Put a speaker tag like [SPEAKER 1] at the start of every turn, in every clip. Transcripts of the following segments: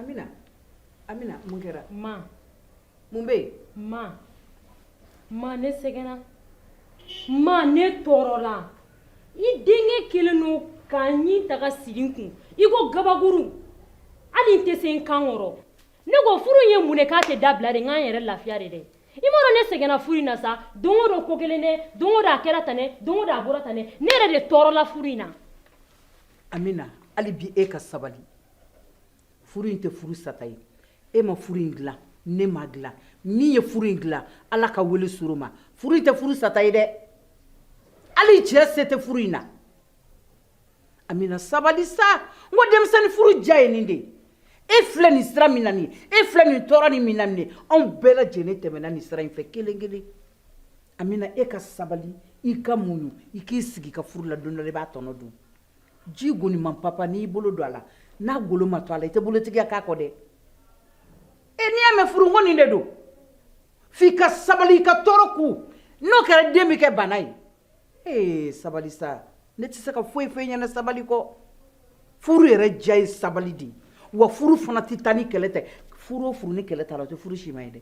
[SPEAKER 1] Amina, Amina, mun kɛra?
[SPEAKER 2] Ma.
[SPEAKER 1] Mun bɛ yen?
[SPEAKER 2] Ma, ma ne sɛgɛnna. Ma ne tɔɔrɔla. I denkɛ kɛlen don ka ɲin ta ka sigi n kun i ko gabakuru. Hali n tɛ se n kan kɔrɔ. Ne ko furu in ye mun de k'a tɛ dabila de, n k'an yɛrɛ lafiya de dɛ. I m'a dɔn ne sɛgɛnna furu in na sa, don o don ko kelen dɛ, don o don a kɛra tan dɛ, don o don a bɔra tan dɛ. Ne yɛrɛ de tɔɔrɔla furu in na.
[SPEAKER 1] Amina, hali bi e ka sabali. Furu in tɛ furu sata ye. E ma furu in dilan, ne m'a dilan. Min ye furu in dilan, Ala ka wele sɔrɔ ma. Furu in tɛ furu sata ye dɛ. Hali cɛ se tɛ furu in na. Amina, sabali sa. N ko denmisɛnnin furu diya ye nin de ye. E filɛ nin sira min na nin ye, e filɛ nin tɔɔrɔ nin min na nin ye, anw bɛɛ lajɛlen tɛmɛna nin sira in fɛ kelen kelen. Amina, e ka sabali, i ka muɲu, i k'i sigi ka furu la, don dɔ la i b'a tɔnɔ dun. Ji goniman papa, n'i bolo don a la, n'a golo ma to a la, i tɛ bolotigiya k'a kɔ dɛ. E n'i y'a mɛn furu, n ko nin de don. F'i ka sabali, i ka tɔɔrɔ kun. N'o kɛra, den bɛ kɛ bana ye. Ee, sabali sa. Ne tɛ se ka foyi fɔ e ɲɛna sabali kɔ. Furu yɛrɛ diya ye sabali de ye. Wa furu fana tɛ taa ni kɛlɛ tɛ. Furu o furu ni kɛlɛ t'a la, o tɛ furu si ma ye dɛ.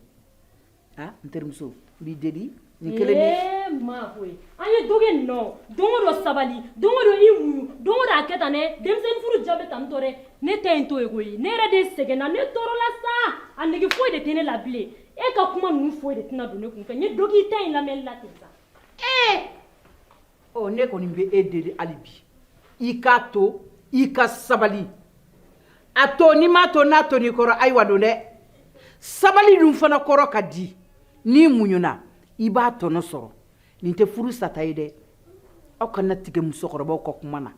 [SPEAKER 1] Ah, n terimuso, n b'i deli nin kelen ni.
[SPEAKER 2] Ee maa koyi, an ye dɔ kɛ nin nɔ. Don o don sabali, don o don i muɲu, don o don a kɛ tan dɛ. Denmisɛnnin furu diya bɛ tan tɔ dɛ. Ne tɛ yen to yen koyi. Ne yɛrɛ de sɛgɛnna, ne tɔɔrɔla sa. A nege foyi de tɛ ne la bilen. E ka kuma ninnu foyi de tɛna don ne kun fɛ. N ye dɔ k'i ta in lamɛnli la ten sa.
[SPEAKER 1] Ee! Ɔ, ne kɔni bɛ e deli hali bi, i k'a to i ka sabali. A to, n'i m'a to n'a to n'i kɔrɔ, ayiwa don dɛ. Sabali dun fana kɔrɔ ka di. N'i muɲuna, i b'a tɔnɔ sɔrɔ. Nin tɛ furu sata ye dɛ. Aw kana tigɛ musokɔrɔbaw ka kuma na,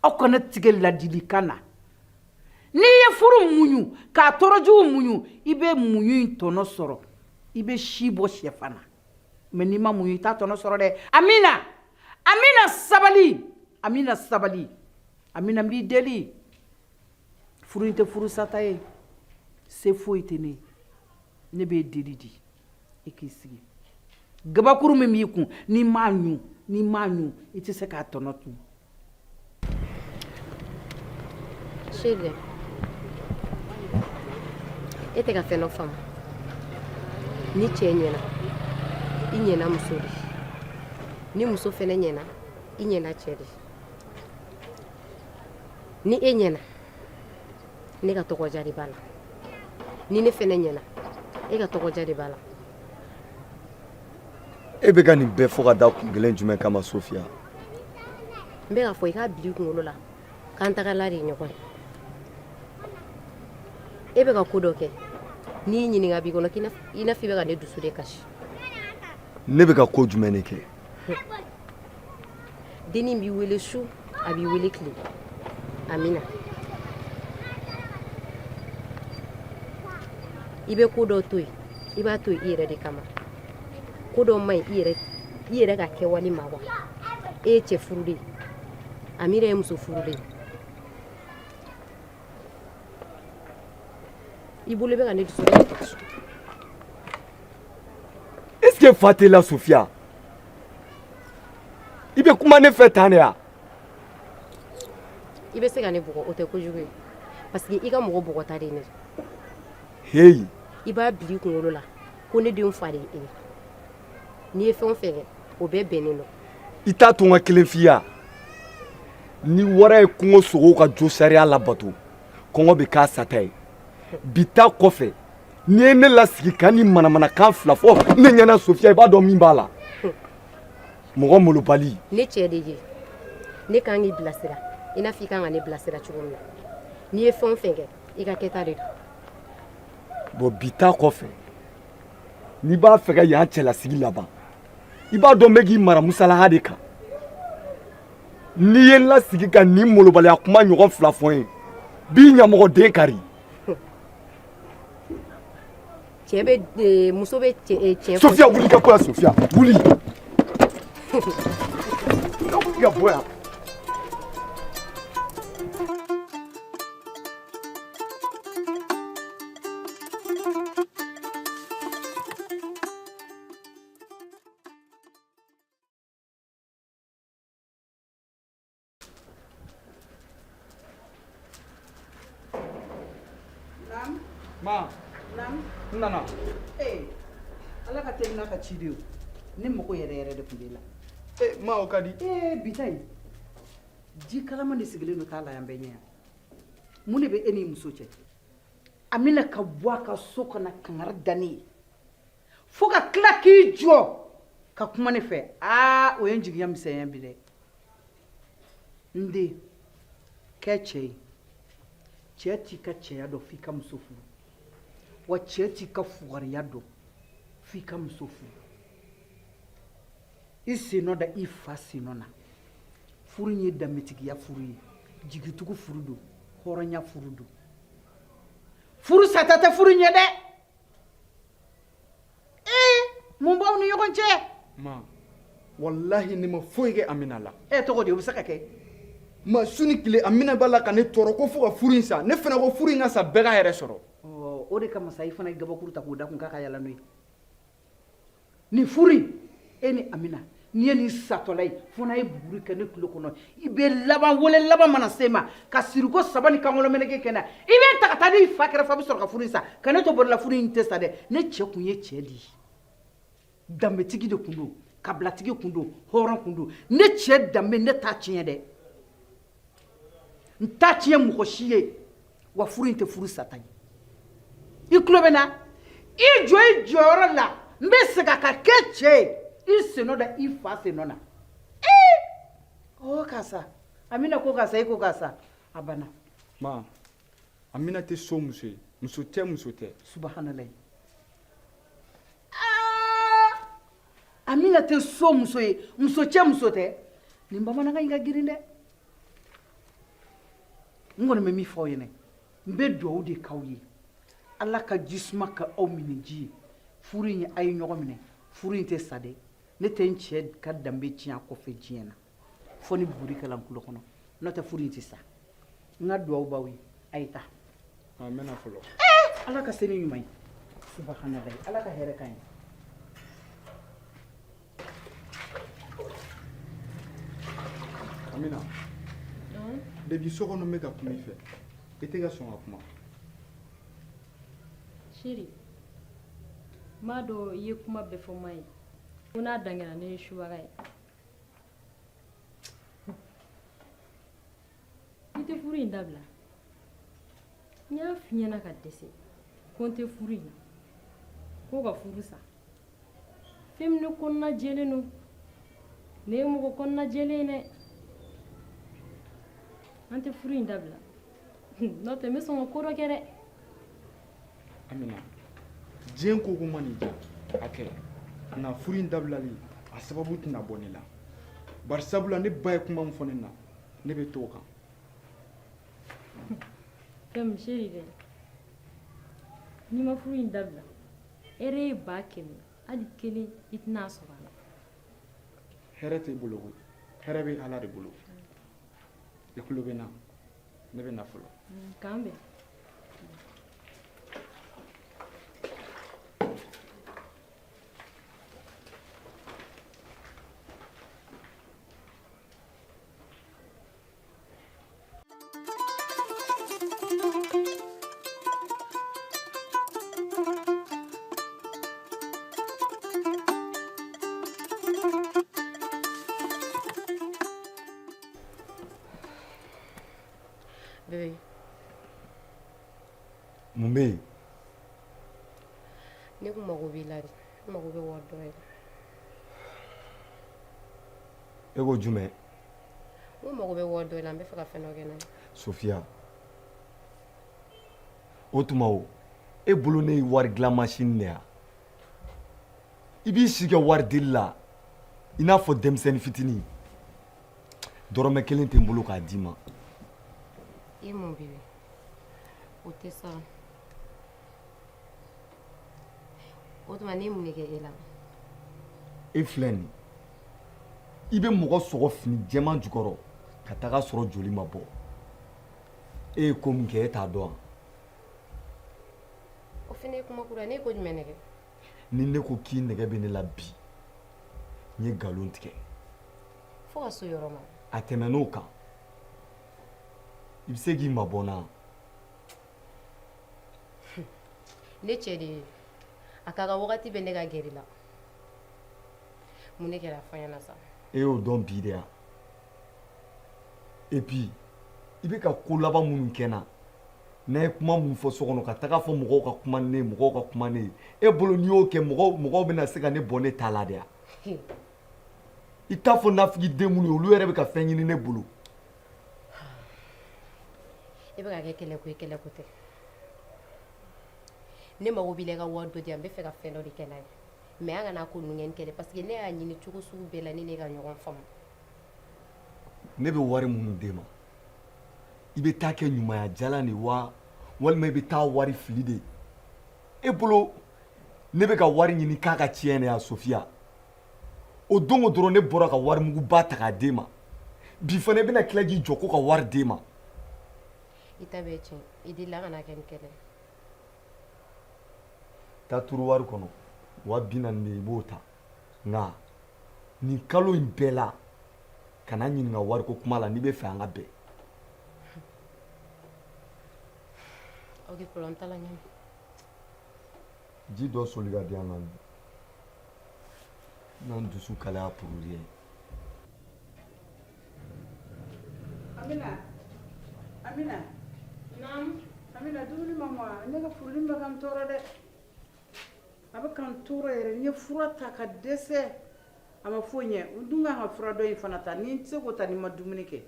[SPEAKER 1] aw kana tigɛ ladilikan na. N'i ye furu muɲu k'a tɔɔrɔ jugu muɲu, i bɛ muɲu in tɔnɔ sɔrɔ, i bɛ si bɔ sɛfan na. Mais n'i ma muɲu, i t'a tɔnɔ sɔrɔ dɛ. Amina, Amina, sabali. Amina, sabali. Amina, n b'i deli. Furu in tɛ furu sata ye. Se foyi tɛ ne ye. Ne b'e deli di, i k'i sigi. Gabakuru min b'i kun, n'i m'a ɲun, n'i m'a ɲun, i tɛ se k'a tɔnɔ tun.
[SPEAKER 3] Chérie, e tɛ ka fɛn dɔ faamu. Ni cɛ ɲɛna, i ɲɛna muso de. Ni muso fɛnɛ ɲɛna, i ɲɛna cɛ de. Ni e ɲɛna, ne ka tɔgɔja de b'a la. Ni ne fɛnɛ ɲɛna, e ka tɔgɔja de b'a la.
[SPEAKER 4] E bɛ ka nin bɛɛ fɔ ka da kun kelen jumɛn kama, Sofiya?
[SPEAKER 3] N bɛ k'a fɔ i k'a bila i kunkolo la k'an tagala de ye ɲɔgɔn ye. E bɛ ka ko dɔ kɛ, n'i y'i ɲininka a b'i kɔnɔ i n'a fɔ i bɛ ka ne dusu de kasi.
[SPEAKER 4] Ne bɛ ka ko jumɛn de kɛ?
[SPEAKER 3] Dennin b'i wele su, a b'i wele tile. Amina, i bɛ ko dɔ to yen, i b'a to yen i yɛrɛ de kama. Ko dɔ man ɲi i yɛrɛ, i yɛrɛ ka kɛwale ma wa. E ye cɛ furulen ye, Amira ye muso furulen ye. I bolo bɛ ka ne dusu.
[SPEAKER 4] Est-ce que fa t'e la, Sofiya? I bɛ kuma ne fɛ tan de ya?
[SPEAKER 3] I bɛ se ka ne bugɔ, o tɛ kojugu ye, parce que i ka mɔgɔ bugɔta de ye ne.
[SPEAKER 4] Heyi.
[SPEAKER 3] I b'a bila i kunkolo la ko ne denw fa de ye e ye. N'i ye fɛn o fɛn kɛ, o bɛɛ bɛnnen don.
[SPEAKER 4] I t'a to n ka kelen f'i ye. Ni wara ye kungo sogow ka jo sariya labato, kɔngɔ bɛ k'a sata ye. Bi ta kɔfɛ, n'i ye ne lasigi ka ni manamanakan fila fɔ ne ɲɛna, Sofiya, i b'a dɔn min b'a la. Mɔgɔ molobali.
[SPEAKER 3] Ne cɛ de ye, ne kan k'i bilasira i n'a fɔ i kan ka ne bilasira cogo min na. N'i ye fɛn o fɛn kɛ, i ka kɛta de don.
[SPEAKER 4] Bon, bi ta kɔfɛ, n'i b'a fɛ ka yan cɛlasigi laban, i b'a dɔn n bɛ k'i mara musalaha de kan. N'i ye n lasigi ka nin molobaliya kuma ɲɔgɔn fila fɔ n ye, b'i ɲamɔgɔden kari.
[SPEAKER 3] Cɛ bɛ muso bɛ cɛ cɛ.
[SPEAKER 4] Sofiya, wuli ka bɔ yan. Sofiya, wuli wuli ka bɔ yan.
[SPEAKER 5] Ma n nana.
[SPEAKER 1] Ee ala ka teli n'a ka ci de ye ne mago yɛrɛ yɛrɛ de tun b'e la.
[SPEAKER 5] Ee ma o ka di.
[SPEAKER 1] Ee bi ta in ji kalaman de sigilen don t'a la yan bɛɛ ɲɛ yan mun de bɛ e n'i muso cɛ Amina ka bɔ a ka so ka na kangari da ne ye fo ka tila k'i jɔ ka kuma ne fɛ aa o ye n jigiya misɛnya bi dɛ n den kɛ cɛ ye cɛ t'i ka cɛya dɔn f'i ka muso furu wa cɛ t'i ka fugariya dɔn f'i ka muso furu i sennɔ da i fa sennɔ na furu in ye danbetigiya furu ye jigitugu furu don hɔrɔnya furu don furu sata tɛ furu ɲɛ dɛ ee mun b'aw ni ɲɔgɔn cɛ
[SPEAKER 5] ma walahi ne ma foyi kɛ amina la
[SPEAKER 1] e tɔgɔ de o bɛ se ka kɛ
[SPEAKER 5] ma su ni tile amina b'a la ka ne tɔɔrɔ ko fo ka furu in sa ne fana ko furu in ka sa bɛɛ k'a yɛrɛ sɔrɔ
[SPEAKER 1] o de kama sa i fana ye gabakuru ta k'o da kun k'a ka yala n'o ye nin furu in e ni amina n'i ye nin satɔla ye fo n'a ye buguri kɛ ne tulo kɔnɔ i bɛ laban wele laban mana se ma ka siriko saba ni kankɔlɔmeleke kɛ n na i bɛ ta ka taa di fa kɛrɛfɛ a bɛ sɔrɔ ka furu in sa ka ne to bɔrɛ la furu in tɛ sa dɛ ne cɛ kun ye cɛ de ye danbetigi de kun don kabilatigi kun don hɔrɔn kun don ne cɛ danbe ne t'a tiɲɛ dɛ n t'a tiɲɛ mɔgɔ si ye wa furu in tɛ furu sata ye i tulo bɛ n na i jɔ i jɔyɔrɔ la n bɛ segin a kan kɛ cɛ ye i sennɔ da i fa sennɔ na ee ɔ karisa amina ko karisa e ko karisa a banna.
[SPEAKER 5] ma amina tɛ so muso ye muso tɛ muso tɛ.
[SPEAKER 1] subahanalayi amina tɛ so muso ye muso cɛ muso tɛ nin bamanankan in ka girin dɛ n kɔni bɛ min fɔ aw ɲɛna n bɛ dugawu de k'aw ye ala ka jisuma kɛ aw minniji ye furu in a ye ɲɔgɔn minɛ furu in tɛ sa dɛ ne tɛ n cɛ ka danbe tiɲɛ a kɔfɛ diɲɛ na fo ni buguri kɛla n tulo kɔnɔ n'o tɛ furu in tɛ sa n ka dugawu b'aw ye a ye taa.
[SPEAKER 5] n bɛ na fɔlɔ.
[SPEAKER 1] ala ka se ni ɲuman ye subahanalayi ala ka hɛrɛ k'an ye.
[SPEAKER 5] Amina depuis so kɔnɔ n bɛ ka kuma i fɛ i tɛ ka sɔn ka kuma.
[SPEAKER 2] Chéri n b'a dɔn i ye kuma bɛɛ fɔ ma ye ko n'a dan kɛra ne ye subaga ye i tɛ furu in dabila n y'a f'i ɲɛna ka dɛsɛ ko n tɛ furu in na ko ka furu sa fɛn min ne kɔnɔna jɛlen don ne ye mɔgɔ kɔnɔna jɛlen ye dɛ an tɛ furu in dabila n'o tɛ n bɛ sɔn ka ko dɔ kɛ dɛ
[SPEAKER 5] Amina diɲɛ ko ko man'i diya a kɛ nka furu in dabilali a sababu tɛna bɔ ne la bari sabula ne ba ye kuma min fɔ ne na ne bɛ to o kan
[SPEAKER 2] fɛn min chéri dɛ n'i ma furu in dabila hɛrɛ ye 100 000 hali kelen i tɛna sɔrɔ a la
[SPEAKER 5] hɛrɛ t'e bolo koyi hɛrɛ bɛ ala de bolo i tulo bɛ n na ne bɛ na fɔlɔ
[SPEAKER 2] k'an bɛn
[SPEAKER 3] Bébé,
[SPEAKER 4] mun bɛ yen
[SPEAKER 3] ne kun mago b'i la de n mago bɛ wari dɔ de la
[SPEAKER 4] e ko jumɛn
[SPEAKER 3] n mago bɛ wari dɔ la n bɛ fɛ ka fɛn dɔ kɛ n'a ye
[SPEAKER 4] sofiya o tuma o e bolo ne ye wari dilan masini de ya i b'i si kɛ wari deli la i n'a fɔ denmisɛnnin fitinin dɔrɔmɛ kelen tɛ n bolo k'a d'i ma
[SPEAKER 3] i mun bébé o tɛ sa o tuma ne ye mun de kɛ e la
[SPEAKER 4] e filɛ nin i bɛ mɔgɔ sɔgɔ fini jɛman jukɔrɔ ka taga sɔrɔ joli ma bɔ e ye ko min kɛ e t'a dɔn wa
[SPEAKER 3] o fana ye kuma kura ye ne ye ko jumɛn de kɛ
[SPEAKER 4] ni ne ko k'i nɛgɛ bɛ ne la bi n ye nkalon tigɛ
[SPEAKER 3] fo ka s'o yɔrɔ ma
[SPEAKER 4] a tɛmɛn'o kan i bɛ se k'i mabɔ n na.
[SPEAKER 3] Ne cɛ de ye a k'a ka wagati bɛ ne ka gɛrɛ la. Mun de kɛra fɔ n ɲɛna sa?
[SPEAKER 4] E y'o dɔn bi de ya? Et puis i bɛ ka ko laban minnu kɛ n na, n'a ye kuma mun fɔ so kɔnɔ ka taga fɔ mɔgɔw ka kuma ni ne ye, mɔgɔw ka kuma ne ye, e bolo n'i y'o kɛ, mɔgɔw bɛna se ka ne bɔ ne ta la de ya? I t'a fɔ nafigi den minnu ye, olu yɛrɛ bɛ ka fɛn ɲini ne bolo.
[SPEAKER 3] E bɛ ka kɛ kɛlɛko ye, kɛlɛko tɛ. Ne mago b'i la i ka wari dɔ di yan, n bɛ fɛ ka fɛn dɔ de kɛ n'a ye, mais an kana ko ninnu kɛ ni kɛlɛ, parce que ne y'a ɲini cogo sugu bɛɛ la, ne ne ka ɲɔgɔn faamu.
[SPEAKER 4] Ne bɛ wari minnu d'e ma, i bɛ taa kɛ ɲumanya jalan de wa, walima i bɛ taa wari fili de? E bolo ne bɛ ka wari ɲini k'a ka tiɲɛ de ya? Sofiya, o don o dɔrɔn ne bɔra ka warimuguba ta k'a d'e ma, bi fana i bɛna tila k'i jɔ ko ka wari d'e ma.
[SPEAKER 3] I ta bɛ tiɲɛ, i delila ka na kɛ ni kɛlɛ.
[SPEAKER 4] Taa tiroir kɔnɔ, 40 000 de, i b'o ta. Nka nin kalo in bɛɛ la, kana ɲininka wariko kuma la n'i bɛ fɛ an ka bɛn.
[SPEAKER 3] Ok, problème t'a la, ɲɛ.
[SPEAKER 4] Ji dɔ soli ka di an ka n'an dusu kalaya pour rien.
[SPEAKER 1] Amina, Amina.
[SPEAKER 2] Naamu.
[SPEAKER 1] Amina, dumuni ma mɔ. Ne ka furudimi bɛ ka n tɔɔrɔ dɛ, a bɛ ka n tɔɔrɔ yɛrɛ. N ye fura ta ka dɛsɛ, a ma foyi ɲɛ. N dun kan ka fura dɔ in fana ta, ni n tɛ se k'o ta ni n ma dumuni kɛ.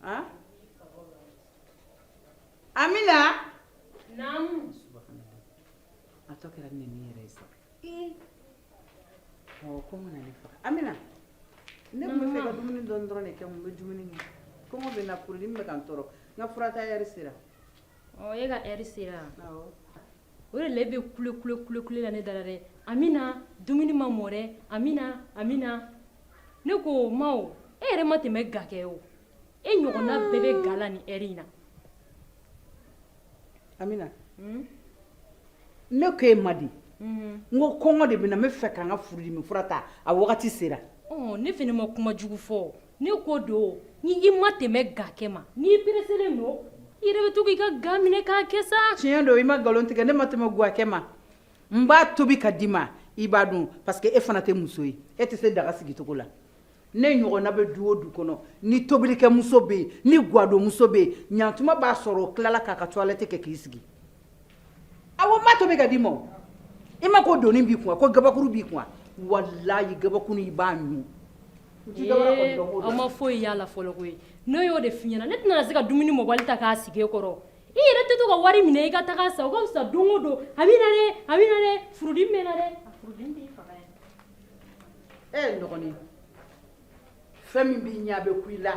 [SPEAKER 1] Han, Amina.
[SPEAKER 2] Naamu.
[SPEAKER 1] A tɔ kɛra nɛni yɛrɛ ye sa. Ɔ, ko n kana ne faga. Amina, ne tun bɛ fɛ ka dumuni dɔɔni dɔrɔn de kɛ. Mun bɛ dumuni kɛ? Kɔngɔ bɛ n na, furudimi bɛ ka n tɔɔrɔ. N ka fura ta heure sera.
[SPEAKER 2] Ɔ, e ka heure sera?
[SPEAKER 1] Awɔ.
[SPEAKER 2] O de la e bɛ kule kule kule kule la ne da la dɛ. Amina, dumuni ma mɔ dɛ. Amina, Amina, ne ko ma o, e yɛrɛ ma tɛmɛ ga kɛ o, e ɲɔgɔnna bɛɛ bɛ ga la nin heure in na.
[SPEAKER 1] Amina, ne ko e ma di, n ko kɔngɔ de bɛ na, n bɛ fɛ ka n ka furudimi fura ta, a wagati sera.
[SPEAKER 2] Ɔ, ne fana ma kuma jugu fɔ. Ne ko don, ni i ma tɛmɛ ga kɛ ma, n'i pereselen don, i yɛrɛ bɛ to k'i ka ga minɛ k'a kɛ sa.
[SPEAKER 1] Tiɲɛ don, i ma nkalon tigɛ. Ne ma tɛmɛ guwakɛ ma. N b'a tobi ka d'i ma, i b'a dun, parce que e fana tɛ muso ye, e tɛ se daga sigicogo la. Ne ɲɔgɔnna bɛ du o du kɔnɔ, ni tobilikɛmuso bɛ yen, ni gwadonmuso bɛ yen, ɲantuma b'a sɔrɔ o tilala k'a ka toilette kɛ k'i sigi. Awɔ, n b'a tobi ka d'i ma. O i ma ko doni b'i kun, ko gabakuru b'i kun, walayi gabakuru i b'a ɲun.
[SPEAKER 2] Aw ma foyi y'a la fɔlɔ koyi. Ne y'o de f'i ɲɛna, ne tɛna se ka dumuni mɔbali ta k'a sigi e kɔrɔ. I yɛrɛ tɛ to ka wari minɛ i ka taga san, o ka fisa. Don o don, Amina dɛ, Amina dɛ, furudimi bɛ n na dɛ. A furudimi b'i faga
[SPEAKER 1] yɛrɛ. E n dɔgɔnin, fɛn min b'i ɲɛ, a bɛ ku i la.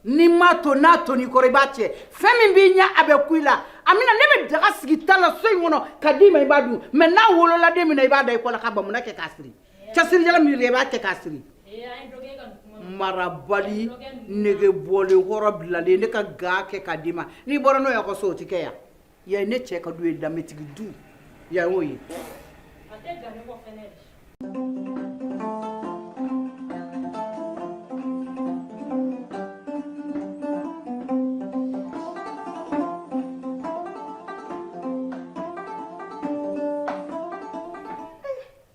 [SPEAKER 1] N'i ma to n'a toni kɔrɔ, i b'a cɛ. Fɛn min b'i ɲɛ, a bɛ ku i la. Amina, ne bɛ daga sigi ta la so in kɔnɔ ka d'i ma, i b'a dun. Mais n'a wolola den min na, i b'a da i kɔ la ka bamuna kɛ k'a siri. Cɛsirijala min i b'a kɛ k'a siri. Marabali nege bɔlen kɔrɔ bilalen, ne ka ga kɛ k'a d'i ma, n'i bɔra n'o ye aw ka so, o tɛ kɛ yan. Yan ye ne cɛ ka du ye, danbetigi du yan y'o ye.
[SPEAKER 2] A tɛ ga ne kɔ fɛnɛ.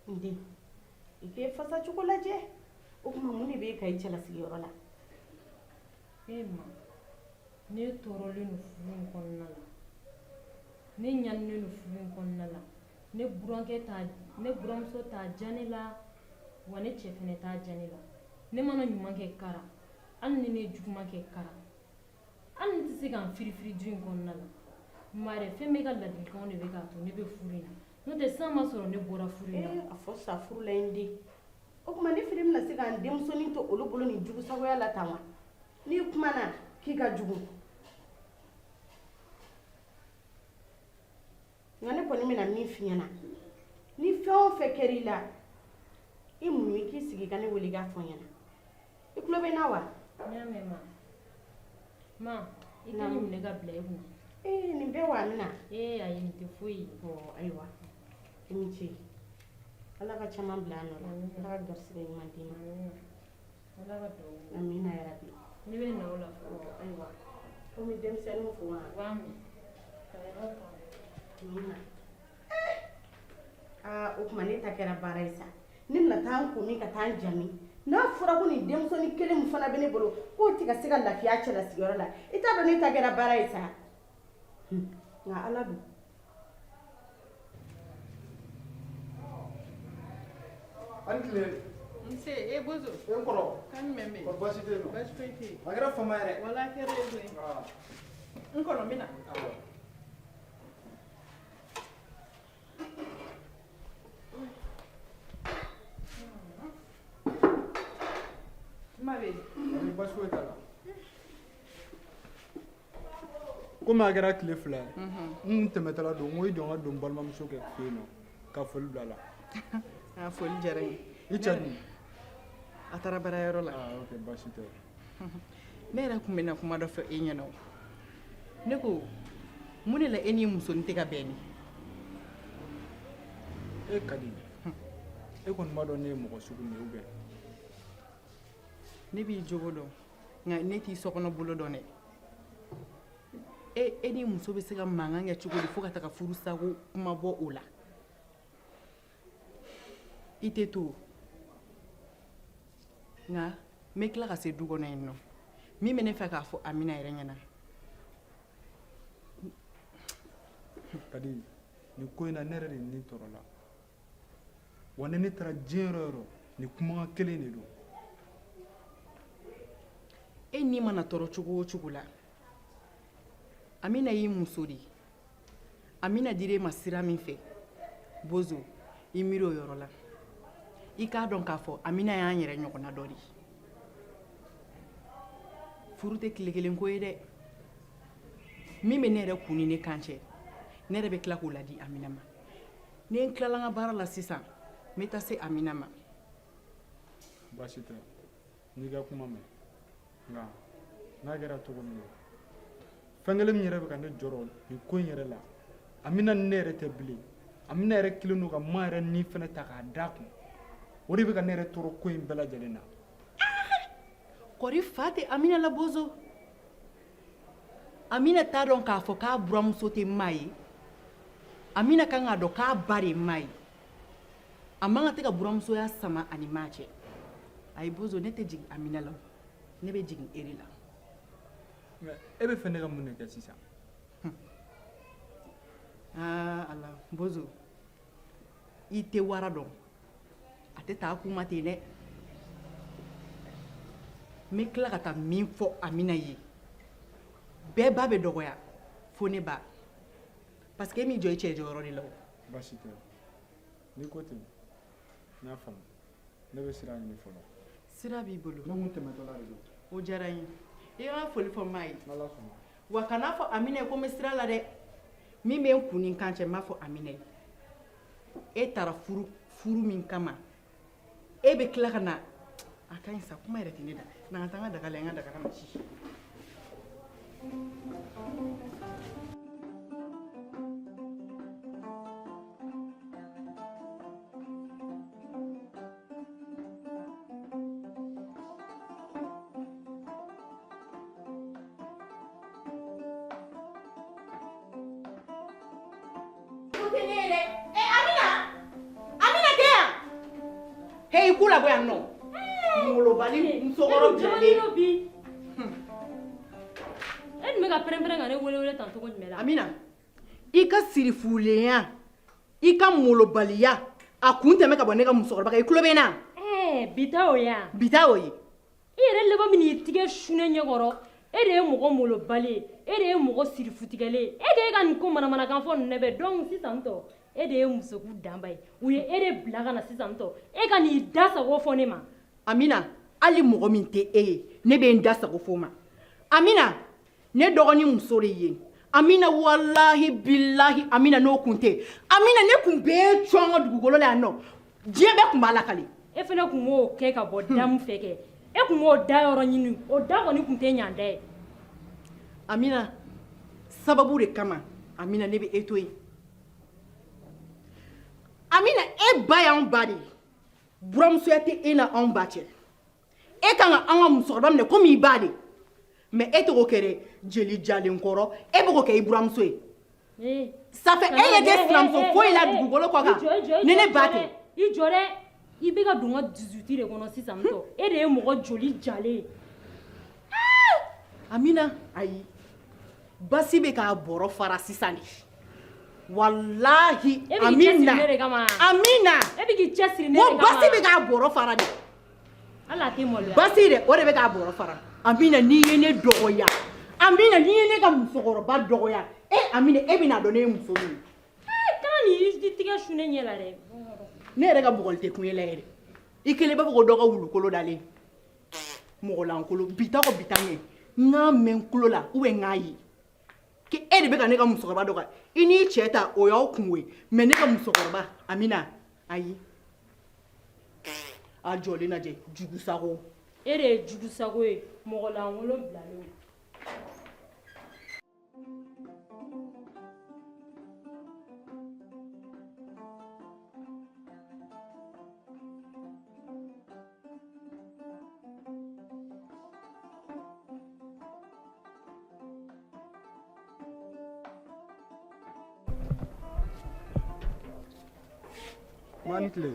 [SPEAKER 6] N den, i k'e fasa cogo lajɛ. O tuma mun de b'e ka i cɛlasigiyɔrɔ la?
[SPEAKER 2] E ma, ne tɔɔrɔlen don furu in kɔnɔna la, ne ɲaninen don furu in kɔnɔna la. Ne burankɛ t'a, ne buramuso t'a diya ne la wa, ne cɛ fɛnɛ t'a diya ne la. Ne mana ɲuman kɛ kara, hali ni ne ye juguman kɛ kara, hali ne tɛ se ka n firifiri du in kɔnɔna la. Ma yɛrɛ, fɛn bɛ ka ladilikanw de bɛ k'a to ne bɛ furu in na, n'o tɛ sisan ma sɔrɔ ne bɔra furu in na.
[SPEAKER 6] Ee, a fɔ sa furu la n den. O tuma ne fɛnɛ bɛna se ka n denmusonin to olu bolo nin jugusagoya la tan wa? N'i kumana k'i ka jugu, nka ne kɔni bɛna min f'i ɲɛna, ni fɛn o fɛn kɛra i la, i muɲu, i k'i sigi ka ne wele i k'a fɔ n ɲɛna. I tulo bɛ n na wa?
[SPEAKER 2] N y'a mɛn ma. Ma, i tɛ nin minɛ ka bila i kunna.
[SPEAKER 6] Ee, nin bɛɛ wa, Amina?
[SPEAKER 2] Ee ayi, nin tɛ foyi ye.
[SPEAKER 6] Ɔ ayiwa, i ni ce. Ala ka caman bila a nɔ la. Ala ka garisɛgɛ ɲuman d'i ma.
[SPEAKER 2] Ala ka duwawu.
[SPEAKER 6] Amina yarabi.
[SPEAKER 2] Ne bɛ na o la.
[SPEAKER 6] Ɔ ayiwa, komi denmisɛnninw fo wa?
[SPEAKER 2] U b'a mɛn.
[SPEAKER 6] Aa, o tuma ne ta kɛra baara ye sa. Ne bɛna taa n ko min ka taa n ja min? N'a fɔra ko nin denmusonin kelen min fana bɛ ne bolo, k'o tɛ ka se ka lafiya cɛlasigiyɔrɔ la, i t'a dɔn ne ta kɛra baara ye sa. Nka Ala don.
[SPEAKER 5] A ni tile.
[SPEAKER 7] Nse, e Bozo.
[SPEAKER 5] E n kɔrɔ.
[SPEAKER 7] Kan jumɛn bɛ yen?
[SPEAKER 5] Kɔri baasi tɛ yen nɔ?
[SPEAKER 7] Baasi foyi tɛ yen.
[SPEAKER 5] A kɛra fama yɛrɛ.
[SPEAKER 7] Wala a kɛra ye koyi. N kɔnɔ n bɛ na.
[SPEAKER 5] Awɔ.
[SPEAKER 7] Ma bɛ yen.
[SPEAKER 5] Ani baasi foyi t'a la. Komi a kɛra tile 2 ye, n kun tɛmɛtɔla don, n ko i jɔ n ka don n balimamuso kɛ fɛ yen nɔ ka foli bila a la.
[SPEAKER 7] A foli diyara n ye.
[SPEAKER 5] I cɛ dun?
[SPEAKER 7] A taara baarayɔrɔ la.
[SPEAKER 5] Ah, ok, baasi tɛ.
[SPEAKER 7] Ne yɛrɛ tun bɛna kuma dɔ fɔ e ɲɛna o. Ne ko mun de la e n'i musonin tɛ ka bɛn ni?
[SPEAKER 5] E Kadi, e kɔni b'a dɔn ne ye mɔgɔ sugu min ye ou bien?
[SPEAKER 7] Ne b'i jogo dɔn, nka ne t'i sokɔnɔ bolo dɔn dɛ. E ni muso bɛ se ka mankan kɛ cogo di fo ka taga furu sago kuma bɔ o la? I tɛ to. Nka n bɛ tila ka se du kɔnɔ yen nɔ. Min bɛ ne fɛ k'a fɔ Amina yɛrɛ ɲɛna.
[SPEAKER 5] Kadi, nin ko in na ne yɛrɛ de ni tɔɔrɔla. Wa ni ne taara diɲɛ yɔrɔ o yɔrɔ, nin kumakan kelen de don.
[SPEAKER 7] E ni mana tɔɔrɔ cogo o cogo la, Amina y'i muso de ye. Amina dir'e ma sira min fɛ, Bozo, i miiri o yɔrɔ la. I k'a dɔn k'a fɔ Amina y'an yɛrɛ ɲɔgɔnna dɔ de ye. Furu tɛ tile kelen ko ye dɛ. Min bɛ ne yɛrɛ kun ni ne kan cɛ, ne yɛrɛ bɛ tila k'o ladi Amina ma. Ni n tilala n ka baara la sisan, n bɛ taa se Amina ma.
[SPEAKER 5] Baasi tɛ, n'i ka kuma mɛn. Nka n'a kɛra cogo min na, fɛn kelen min yɛrɛ bɛ ka ne jɔrɔ nin ko in yɛrɛ la, Amina ni ne yɛrɛ tɛ bilen. Amina yɛrɛ kelen don ka ma yɛrɛ ni fɛnɛ ta k'a d'a kun. O de bɛ ka ne yɛrɛ tɔɔrɔ ko in bɛɛ lajɛlen na.
[SPEAKER 7] Kɔri fa tɛ Amina la Bozo. Amina t'a dɔn k'a fɔ k'a buramuso tɛ maa ye. Amina kan k'a dɔn k'a ba de ye maa ye. A man kan tɛ ka buramusoya sama ani maa cɛ. Ayi Bozo, ne tɛ jigin Amina la o. Ne bɛ jigin e de la.
[SPEAKER 5] Mais e bɛ fɛ ne ka mun de kɛ sisan?
[SPEAKER 7] Aa Ala, Bozo, i tɛ wara dɔn. A tɛ taa kuma ten dɛ. N bɛ tila ka taa min fɔ Amina ye, bɛɛ ba bɛ dɔgɔya fo ne ba. Parce que e m'i jɔ i cɛ jɔyɔrɔ de la o.
[SPEAKER 5] Baasi tɛ. N'i ko ten, n y'a faamu. Ne bɛ sira ɲini fɔlɔ.
[SPEAKER 7] Sira b'i bolo.
[SPEAKER 5] Ne kun tɛmɛtɔla de don.
[SPEAKER 7] O diyara n ye. I ka foli fɔ maa ye.
[SPEAKER 5] N'Ala sɔnna.
[SPEAKER 7] Wa kan'a fɔ Amina ye ko n bɛ sira la dɛ. Min bɛ n kun ni n kan cɛ, n b'a fɔ Amina ye. E taara furu min kama, e bɛ tila ka na. A ka ɲi sa, kuma yɛrɛ tɛ ne da. Na n ka taa n ka daga la, n ka daga ma ci. Hey, kula bɔ yan nɔ. Molobali musokɔrɔ jɛlen.
[SPEAKER 2] Bi. E dun bɛ ka pɛrɛn-pɛrɛn ka ne wele wele tan cogo jumɛn la?
[SPEAKER 7] Amina, i ka sirifulenya, i ka molobaliya, a kun tɛmɛ ka bɔ ne ka musokɔrɔba kan. I tulo bɛ n na?
[SPEAKER 2] Bi ta o ye yan.
[SPEAKER 7] Bi ta o ye.
[SPEAKER 2] I yɛrɛ laban min n'i tigɛ sunɛ ɲɛkɔrɔ, e de ye mɔgɔ molobali ye, e de ye mɔgɔ sirifutigɛlen ye, e de ye ka nin ko manamanakan fɔ ninnu bɛɛ. Donc sisan tɔ, e de ye musoku danba ye. U ye e de bila ka na sisan tɔ, e ka n'i da sago fɔ ne ma.
[SPEAKER 7] Amina, hali mɔgɔ min tɛ e ye, ne bɛ n da sago fɔ o ma. Amina, ne dɔgɔnin muso de ye. Amina, walahi bilahi, Amina n'o kun tɛ. Amina, ne kun bɛ cɔn ka dugukolo la yan nɔ. Diɲɛ bɛɛ kun b'a lakale.
[SPEAKER 2] E fana kun b'o kɛ ka bɔ da min fɛ kɛ. E kun b'o da yɔrɔ ɲini, o da kɔni kun tɛ ɲan da ye.
[SPEAKER 7] Amina, sababu de kama, Amina, ne bɛ e to yen. Amina, e ba y'anw ba de ye. Buramusoya tɛ e na anw ba cɛ. E kan ka an ka musokɔrɔba minɛ komi i ba de. Mais e t'o kɛ dɛ, jeli jalen kɔrɔ, e bɛ k'o kɛ i buramuso ye. Ça fait e ɲɛ tɛ sinamuso foyi la dugukolo kɔ kan ni ne ba tɛ.
[SPEAKER 2] I jɔ dɛ, i bɛ ka don n ka 18 de kɔnɔ sisan tɔ. E de ye mɔgɔ joli jalen ye?
[SPEAKER 7] Amina, ayi, basi bɛ k'a bɔrɔ fara sisan de, walahi.
[SPEAKER 2] E bɛ k'i cɛsiri ne de kama.
[SPEAKER 7] Amina.
[SPEAKER 2] E bɛ k'i cɛsiri ne de
[SPEAKER 7] ko
[SPEAKER 2] kama.
[SPEAKER 7] Basi bɛ k'a bɔrɔ fara de.
[SPEAKER 2] Hali a tɛ maloya.
[SPEAKER 7] Basi de, o de bɛ k'a bɔrɔ fara. Amina, n'i ye ne dɔgɔya, Amina, n'i ye ne ka musokɔrɔba dɔgɔya, e Amina, e bɛna dɔn ne ye muso min ye.
[SPEAKER 2] Ee, kana nin i tigɛ su ne ɲɛ la dɛ.
[SPEAKER 7] Ne yɛrɛ ka bugɔli tɛ kun e la yɛrɛ. I kelen b'a fɔ ko dɔ ka wulukolo dalen, mɔgɔlankolon. Bi ta kɔ bi ta ɲɛ, n k'a mɛn n tulo la ou bien n k'a ye k'e de bɛ ka ne ka musokɔrɔba dɔgɔya. I n'i cɛ ta, o y'aw kungo ye, mais ne ka musokɔrɔba, Amina, ayi, a jɔlen lajɛ, jugu sago.
[SPEAKER 2] E de ye jugu sago ye, mɔgɔlankolon bilalen.
[SPEAKER 5] Ma ni tile.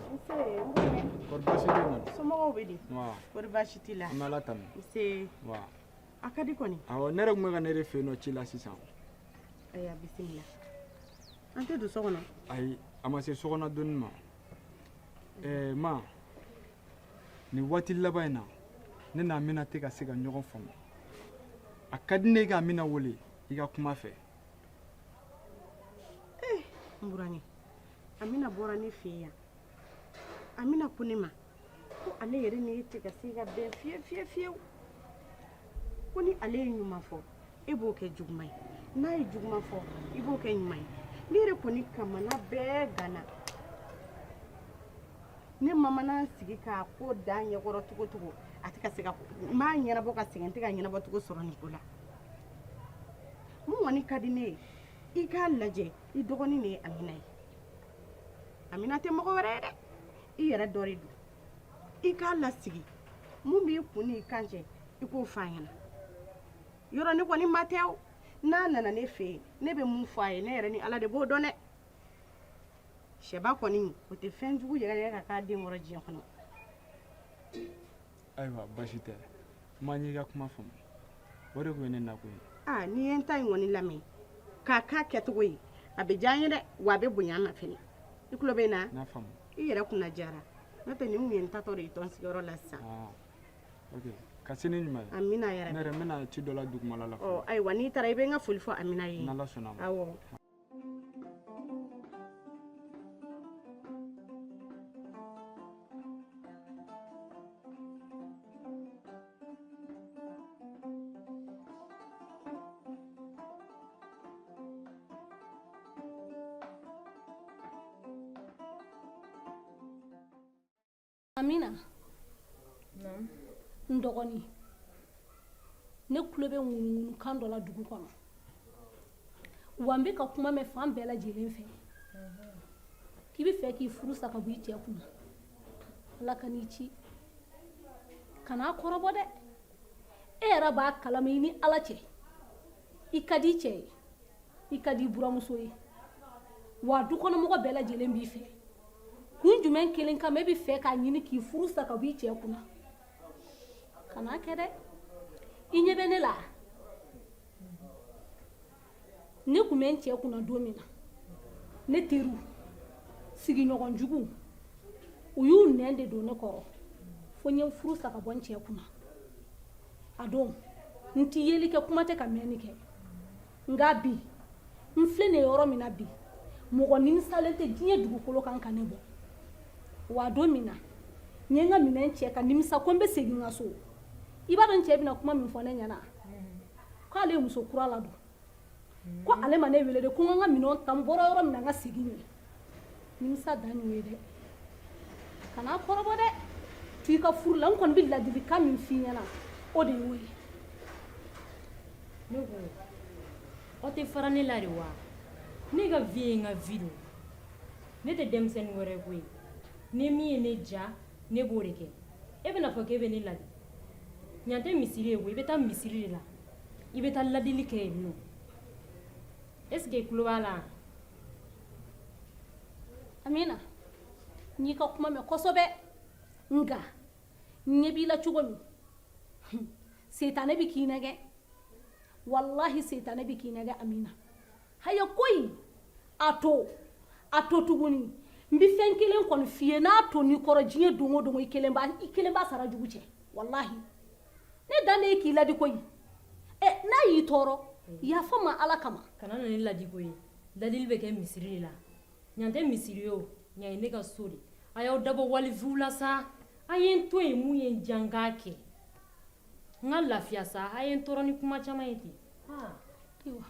[SPEAKER 5] Kɔri baasi tɛ yen nɔ?
[SPEAKER 6] Somɔgɔw bɛ di?
[SPEAKER 5] Wa.
[SPEAKER 6] Kɔri baasi t'i la?
[SPEAKER 5] An bɛ Ala tanu.
[SPEAKER 6] Nse.
[SPEAKER 5] Wa.
[SPEAKER 6] A ka di kɔni.
[SPEAKER 5] Awɔ, ne yɛrɛ tun bɛ ka ne de fɛ yen nɔ ci la sisan.
[SPEAKER 6] Ayiwa, bisimila. An tɛ don so kɔnɔ?
[SPEAKER 5] Ayi, a ma se sokɔnɔ donni ma. Ɛɛ ma, nin waati laban in na, ne n'a Amina tɛ ka se ka ɲɔgɔn faamu. A ka di ne ye ka Amina wele i ka kuma fɛ.
[SPEAKER 6] Ee, n burankɛ, Amina bɔra ne fɛ yan. Amina ko ne ma ko ale yɛrɛ ni e tɛ ka se ka bɛn fiye fiye fiyewu, ko ni ale ye ɲuman fɔ, e b'o kɛ juguman ye, n'a ye juguman fɔ, i b'o kɛ ɲuman ye. Ne yɛrɛ kɔni kamana bɛɛ ganna. Ne ma mana sigi k'a ko da ɲɛkɔrɔ cogo cogo, a tɛ ka se ka n m'a ɲɛnabɔ ka sɛgɛn, n tɛ ka ɲɛnabɔ cogo sɔrɔ nin ko la. Mun kɔni ka di ne ye, i k'a lajɛ, i dɔgɔnin de ye Amina ye. Amina tɛ mɔgɔ wɛrɛ ye dɛ, i yɛrɛ dɔ de don. I k'a lasigi, mun b'i kun n'i kan cɛ, i k'o f'a ɲɛna. Yɔrɔ ne kɔni ma tɛ o, n'a nana ne fɛ yen, ne bɛ mun fɔ a ye, ne yɛrɛ ni Ala de b'o dɔn dɛ. Sɛba kɔni, o tɛ fɛn jugu yɛrɛ ka k'a den kɔrɔ diɲɛ kɔnɔ.
[SPEAKER 5] Ayiwa, baasi tɛ ma, n y'i ka kuma faamu, o de tun ye ne nakun ye.
[SPEAKER 6] Aa, n'i ye n ta in kɔni lamɛn k'a k'a kɛcogo ye, a bɛ diya n ye dɛ, wa a bɛ bonya n ma fɛnɛ. I tulo bɛ n na?
[SPEAKER 5] N y'a faamu.
[SPEAKER 6] I yɛrɛ kunna diyara, n'o tɛ nin kun ye n tatɔ de ye tɔn sigiyɔrɔ la sisan.
[SPEAKER 5] Ok, ka se ni ɲuman ye.
[SPEAKER 6] Amina yɛrɛ.
[SPEAKER 5] Ne yɛrɛ n bɛna ci dɔ la dugumala la.
[SPEAKER 6] Ɔ ayiwa, n'i taara, i bɛ n ka foli fɔ Amina ye.
[SPEAKER 5] N'Ala sɔnna ma.
[SPEAKER 6] Awɔ.
[SPEAKER 8] Amina, n dɔgɔnin, ne tulo bɛ ŋunuŋunukan dɔ la dugu kɔnɔ, wa n bɛ ka kuma mɛn fan bɛɛ lajɛlen fɛ k'i bɛ fɛ k'i furu sa ka bɔ i cɛ kunna. Ala ka n'i ci, kan'a kɔrɔbɔ dɛ. E yɛrɛ b'a kalama, i ni Ala cɛ, i ka di i cɛ ye, i ka di i buramuso ye, wa dukɔnɔmɔgɔ bɛɛ lajɛlen b'i fɛ. Kun jumɛn kelen kama e bɛ fɛ k'a ɲini k'i furu sa ka bɔ i cɛ kunna? Kan'a kɛ dɛ. I ɲɛ bɛ ne la, ne tun bɛ n cɛ kunna don min na, ne teriw, sigiɲɔgɔn juguw, u y'u nɛn de don ne kɔrɔ fo n ye n furu sa ka bɔ n cɛ kunna. A don n ti yeli kɛ, kuma tɛ ka mɛnni kɛ. Nka bi n filɛ nin yɔrɔ min na bi, mɔgɔ nimisalen tɛ diɲɛ dugukolo kan ka ne bɔ. Wa don min na n ye n ka minɛn cɛ ka nimisa ko n bɛ segin n ka so, i b'a dɔn n cɛ bɛna kuma min fɔ ne ɲɛna? K'ale ye muso kura ladon, ko ale ma ne wele de, ko n ka n ka minɛnw ta, n bɔra yɔrɔ min na, n ka segin yen. Nimisa dan y'o ye dɛ. Kan'a kɔrɔbɔ dɛ, to i ka furu la. N kɔni bɛ ladilikan min f'i ɲɛna, o de y'o ye.
[SPEAKER 2] Ne ko aw tɛ fara ne la de wa? Ne ka vie ye n ka vie don, ne tɛ denmisɛnnin wɛrɛ koyi. Ni min ye ne diya, ne b'o de kɛ. E bɛna fɔ k'e bɛ ne ladi, ɲan tɛ misiri ye koyi. I bɛ taa misiri de la, i bɛ taa ladili kɛ yen nɔ. Est ce que i tulo b'a la?
[SPEAKER 8] Amina, n y'i ka kuma mɛn kosɛbɛ, nka n ɲɛ b'i la cogo min, setanɛ bɛ k'i nɛgɛn, walahi setanɛ bɛ k'i nɛgɛn. Amina, haya ko in a to, a to tuguni. N bɛ fɛn kelen kɔni f'i ye, n'a to n'i kɔrɔ diɲɛ don o don, i kelen b'a, i kelen b'a sara jugu cɛ. Walahi, ne dan de ye k'i ladi koyi. Ɛ, n'a y'i tɔɔrɔ, yafa ma Ala kama.
[SPEAKER 2] Kana na ni ladiko ye. Ladili bɛ kɛ misiri de la. Ɲan tɛ misiri ye o, ɲan ye ne ka so de. A y'aw dabɔ walifiw la sa, a ye n to yen. Mun ye n diya, n k'a kɛ, n ka lafiya sa. A ye n tɔɔrɔ ni kuma caman ye ten.
[SPEAKER 8] Ayiwa,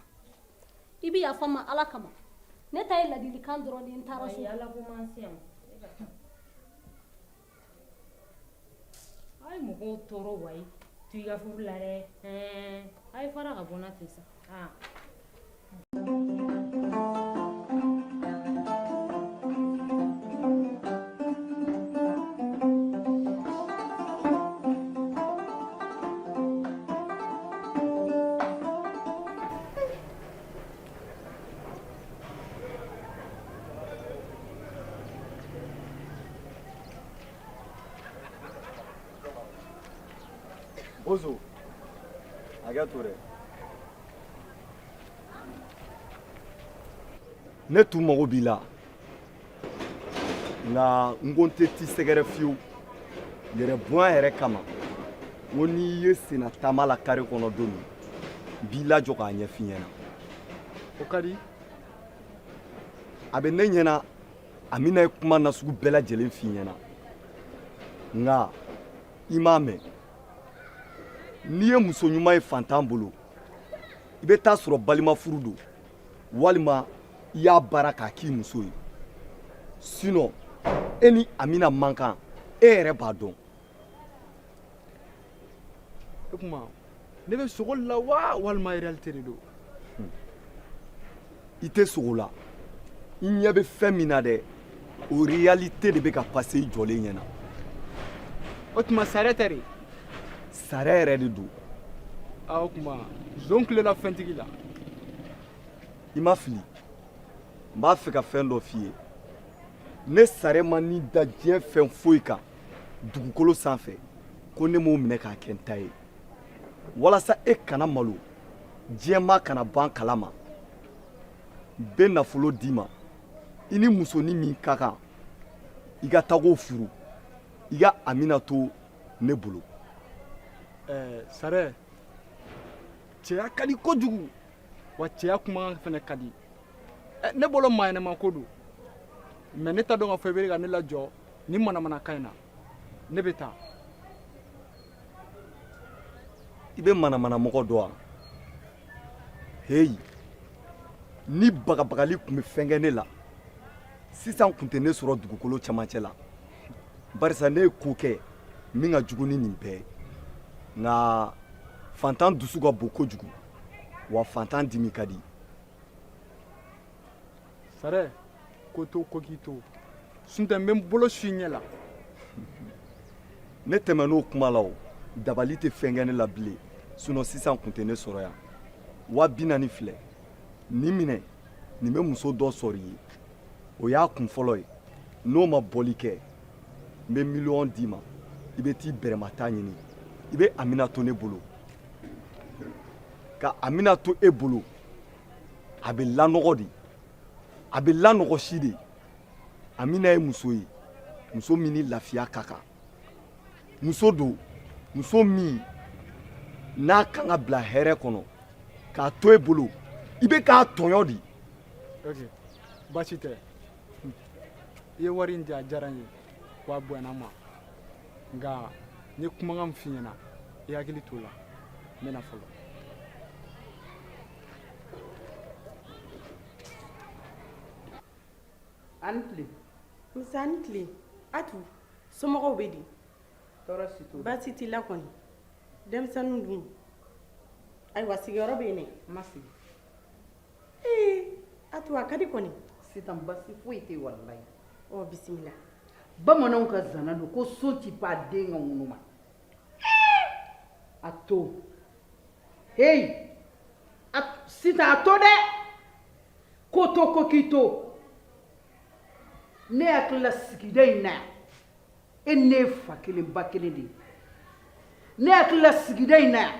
[SPEAKER 8] i bɛ yafa ma Ala kama. Ne ta ye ladilikan dɔrɔn de ye. N taara so.
[SPEAKER 2] Ayi, Ala ko man se yan. A ye mɔgɔw tɔɔrɔ wayi. To i ka furu la dɛ. Ɛɛ, a ye fara ka bɔ n na ten sa. Aa.
[SPEAKER 4] Bozo, hakɛ to dɛ. Ne tun mago b'i la, nka n ko n tɛ t'i sɛgɛrɛ fiyewu yɛrɛ bonya yɛrɛ kama. N ko n'i ye senna taama la kare kɔnɔ don min, n b'i lajɔ k'a ɲɛf'i ɲɛna.
[SPEAKER 5] O ka di.
[SPEAKER 4] A bɛ ne ɲɛna, Amina ye kuma nasugu bɛɛ lajɛlen f'i ɲɛna, nka i m'a mɛn. N'i ye muso ɲuman ye fantan bolo, i bɛ taa sɔrɔ balima furu don, walima i y'a baara k'a k'i muso ye. Sinon e ni Amina man kan, e yɛrɛ b'a dɔn.
[SPEAKER 5] O tuma ne bɛ sogo la wa, walima réalité de don?
[SPEAKER 4] I tɛ sogo la. I ɲɛ bɛ fɛn min na dɛ, o réalité de bɛ ka passer i jɔlen ɲɛna.
[SPEAKER 5] O tuma sariya tɛ de?
[SPEAKER 4] Sariya yɛrɛ de don.
[SPEAKER 5] Aa, o tuma zon tilela fɛntigi la.
[SPEAKER 4] I ma fili. N b'a fɛ ka fɛn dɔ f'i ye. Ne sariya ma ni da diɲɛ fɛn foyi kan dugukolo sanfɛ ko ne m'o minɛ k'a kɛ n ta ye, walasa e kana malo, diɲɛmaa kana ban kalama. N bɛ nafolo d'i ma, i ni musonin min ka kan, i ka taa k'o furu, i ka Amina to ne bolo.
[SPEAKER 5] Ɛɛ Sarɛ, cɛya ka di kojugu, wa cɛya kumakan fana ka di. Ɛ, ne bolo maa ɲɛnama ko don, mais ne t'a dɔn k'a fɔ i bɛ ka ne lajɔ ni manamanakan in na. Ne bɛ taa.
[SPEAKER 4] I bɛ manamanamɔgɔ dɔn wa? Heyi, ni bagabagali tun bɛ fɛn kɛ ne la sisan, tun tɛ ne sɔrɔ dugukolo cɛmancɛ la, barisa ne ye ko kɛ min ka jugu ni nin bɛɛ ye. Nka fantan dusu ka bon kojugu, wa fantan dimi ka di.
[SPEAKER 5] Sarɛ, ko to ko k'i to suntɛ, n bɛ n bolo su i ɲɛ la.
[SPEAKER 4] Ne tɛmɛn'o kuma la, o dabali tɛ fɛn kɛ ne la bilen. Sinon sisan tun tɛ ne sɔrɔ yan. 40 000 filɛ nin minɛ, nin bɛ muso dɔ sɔrɔ i ye. O y'a kun fɔlɔ ye. N'o ma bɔli kɛ, n bɛ miliyɔn d'i ma, i bɛ t'i bɛrɛmata ɲini, i bɛ Amina to ne bolo. Ka Amina to e bolo, a bɛ lanɔgɔ de, a bɛ lanɔgɔsi de. Amina ye muso ye, muso min ni lafiya ka kan. Muso don, muso min n'a kan ka bila hɛrɛ kɔnɔ. K'a to e bolo, i bɛ k'a tɔɲɔ de.
[SPEAKER 5] Ok, baasi tɛ. I ye wari in di, a diyara n ye, wa a bonyana n ma. Nka n ye kumakan min f'i ɲɛna, i hakili t'o la. N bɛ na fɔlɔ.
[SPEAKER 1] A ni tile.
[SPEAKER 6] Nse, a ni tile. Atu, somɔgɔw bɛ di?
[SPEAKER 1] Tɔɔrɔ si t'u la.
[SPEAKER 6] Baasi t'i la kɔni? Denmisɛnninw dun? Ayiwa, sigiyɔrɔ bɛ yen dɛ.
[SPEAKER 1] N ma sigi.
[SPEAKER 6] Ee Atu, a ka di kɔni.
[SPEAKER 1] Sisan basi foyi tɛ yen walayi.
[SPEAKER 6] Ɔ, bisimila.
[SPEAKER 1] Bamananw ka zana don ko so ti pan den ka ŋunu ma. A to heyi, sisan a to dɛ. Ko to ko k'i to. Ne hakili la sigida in na yan, e ni ne ye fa kelen ba kelen de ye. Ne hakili la sigida in na yan,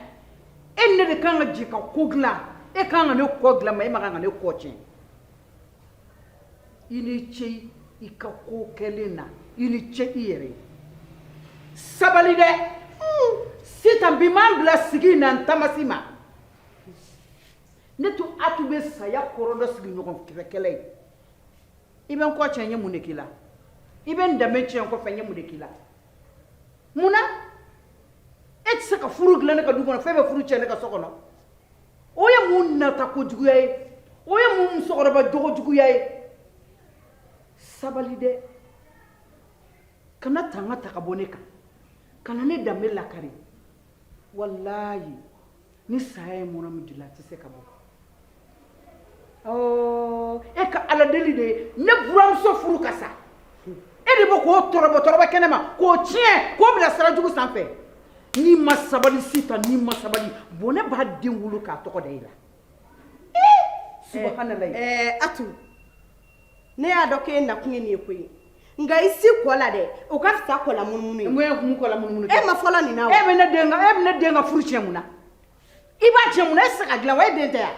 [SPEAKER 1] e ni ne de kan ka jɛ ka ko dilan. E kan ka ne kɔ dilan mais e man kan ka ne kɔ tiɲɛ. I ni ce i ka ko kɛlen na, i ni ce i yɛrɛ ye. Sabali dɛ. Sitan bi m'an bila sigi in na n tamasi ma. Ne tun Atu bɛ saya kɔrɔ dɔn sigiɲɔgɔn fɛ kɛlɛ ye. I bɛ n kɔ tiɲɛ n ye mun de k'i la? I bɛ n danbe tiɲɛ n kɔfɛ n ye mun de k'i la? Mun na? E tɛ se ka furu dilan ne ka du kɔnɔ f'e bɛ furu tiɲɛ ne ka so kɔnɔ. O ye mun nata kojuguya ye? O ye mun musokɔrɔba jogo juguya ye? Sabali dɛ. Kana tanga ta ka bɔ ne kan. Kana ne danbe lakari. Walayi ni saya ye mɔnɔ min dila a tɛ se ka bɔ. Ɔɔ e ka ala deli de ye ne buramuso furu ka sa. E de bɛ k'o tɔrɔbɔ tɔrɔbɔ kɛnɛ ma k'o tiɲɛ k'o bila sira jugu sanfɛ. N'i ma sabali Sitan n'i ma sabali bɔnɛ b'a den wolo k'a tɔgɔ da i la. Ee subahanalayi.
[SPEAKER 6] Ɛɛ Atu ne y'a dɔn k'e nakun ye nin ye koyi nka i si kɔ la dɛ o ka fisa kɔ la munumunu ye.
[SPEAKER 1] Mun ye mun kɔ la munumunu
[SPEAKER 6] kɛ? E ma fɔlɔ nin na wa?
[SPEAKER 1] E bɛ ne den ka e bɛ ne den ka furu tiɲɛ mun na? I b'a tiɲɛ mun na? E tɛ se ka dilan wa? E den tɛ yan?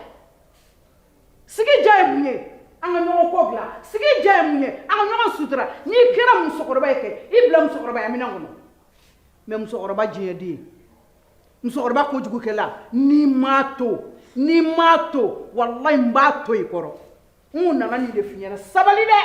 [SPEAKER 1] Sigi diya ye mun ye? An ka ɲɔgɔn kɔ dilan. Sigi diya ye mun ye? An ka ɲɔgɔn sutura. N'i kɛra musokɔrɔba ye kɛ, i bila musokɔrɔbaya minɛn kɔnɔ. Mais musokɔrɔba diɲɛ den, musokɔrɔba kojugukɛla, n'i m'a to, n'i m'a to, walayi n b'a to i kɔrɔ. N nana nin de f'i ɲɛna sabali dɛ.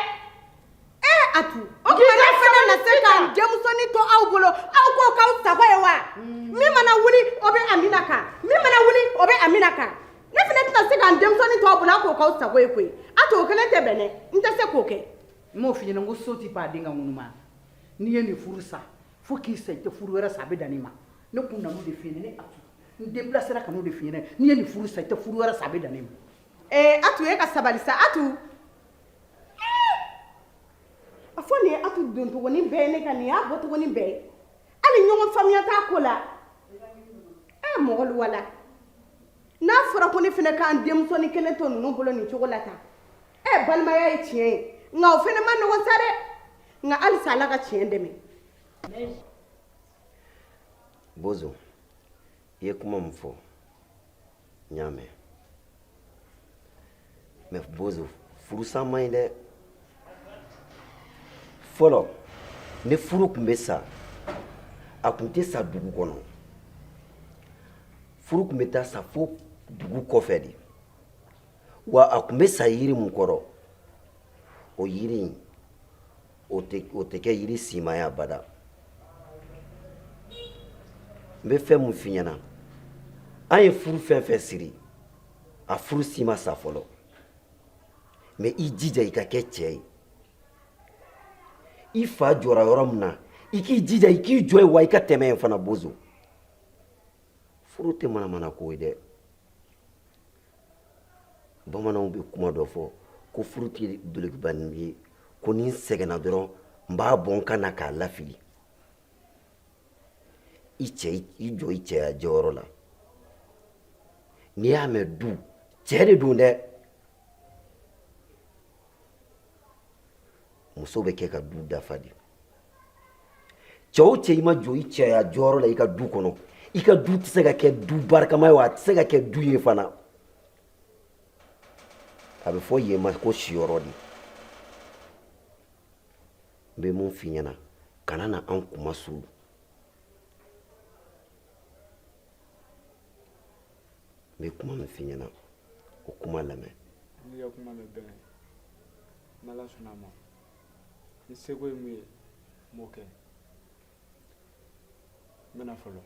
[SPEAKER 6] Ee Atu, o tuma ne fana na se ka n denmusonin to aw bolo aw k'o k'aw sago ye wa? Min mana wuli o bɛ Amina kan, min mana wuli o bɛ Amina kan. Ne fana tɛna se ka n denmusonin to aw bolo aw k'o k'aw sago ye koyi. Atu o kelen tɛ bɛn dɛ, n tɛ se k'o kɛ.
[SPEAKER 1] N m'o f'i ɲɛna n ko so tɛ pan a den kan ŋunuma. N'i ye nin furu sa fo k'i sa i tɛ furu wɛrɛ sa a bɛ dan nin ma. Ne kun nan'o de f'i ɲɛna ne Atu. N déplacera ka n'o de f'i ɲɛna n'i ye nin furu sa i tɛ furu wɛrɛ sa a bɛ dan nin ma.
[SPEAKER 6] Ee Atu e ka sabali sa Atu. A fɔ nin ye Atu doncogonin bɛɛ ye ne kan nin y'a bɔcogonin bɛɛ ye. Hali ɲɔgɔn faamuya t'a ko la. Ee mɔgɔlu wala. N'a fɔra ko ne fana k'an denmusonin kelen to ninnu bolo nin cogo la tan. Ee balimaya ye tiɲɛ ye nka o fana man nɔgɔn sa dɛ. Nka halisa Ala ka tiɲɛ dɛmɛ.
[SPEAKER 9] Bozo, i ye kuma min fɔ n y'a mɛn mais bozo furusa man ɲi dɛ fɔlɔ ni furu tun bɛ sa a tun tɛ sa dugu kɔnɔ furu tun bɛ taa sa fo dugu kɔfɛ de wa a tun bɛ sa yiri min kɔrɔ o yiri in o tɛ kɛ yiri sima ye abada n bɛ fɛn min f'i ɲɛna an ye furu fɛn fɛn siri a furu si ma sa fɔlɔ mais i jija i ka kɛ cɛ ye i fa jɔra yɔrɔ min na i k'i jija i k'i jɔ yen wa i ka tɛmɛ yen fana bozo furu tɛ manamana ko ye dɛ bamananw bɛ kuma dɔ fɔ ko furu tɛ dolokibanin ye ko ni n sɛgɛnna dɔrɔn n b'a bɔ n kan na k'a lafili i cɛ i jɔ i cɛya jɔyɔrɔ la n'i y'a mɛn du cɛ de don dɛ muso bɛ kɛ ka du dafa de cɛ o cɛ i ma jɔ i cɛya jɔyɔrɔ la i ka du kɔnɔ i ka du tɛ se ka kɛ du barikama ye wa a tɛ se ka kɛ du ye fana a bɛ fɔ yen ma ko siyɔrɔ de n bɛ mun f'i ɲɛna kana na an kunmasulu n bɛ kuma min f'i ɲɛna o kuma lamɛn
[SPEAKER 5] n'i ka kuma bɛ bɛn n'ala sɔnna a ma n seko ye mun ye n b'o kɛ n bɛ na fɔlɔ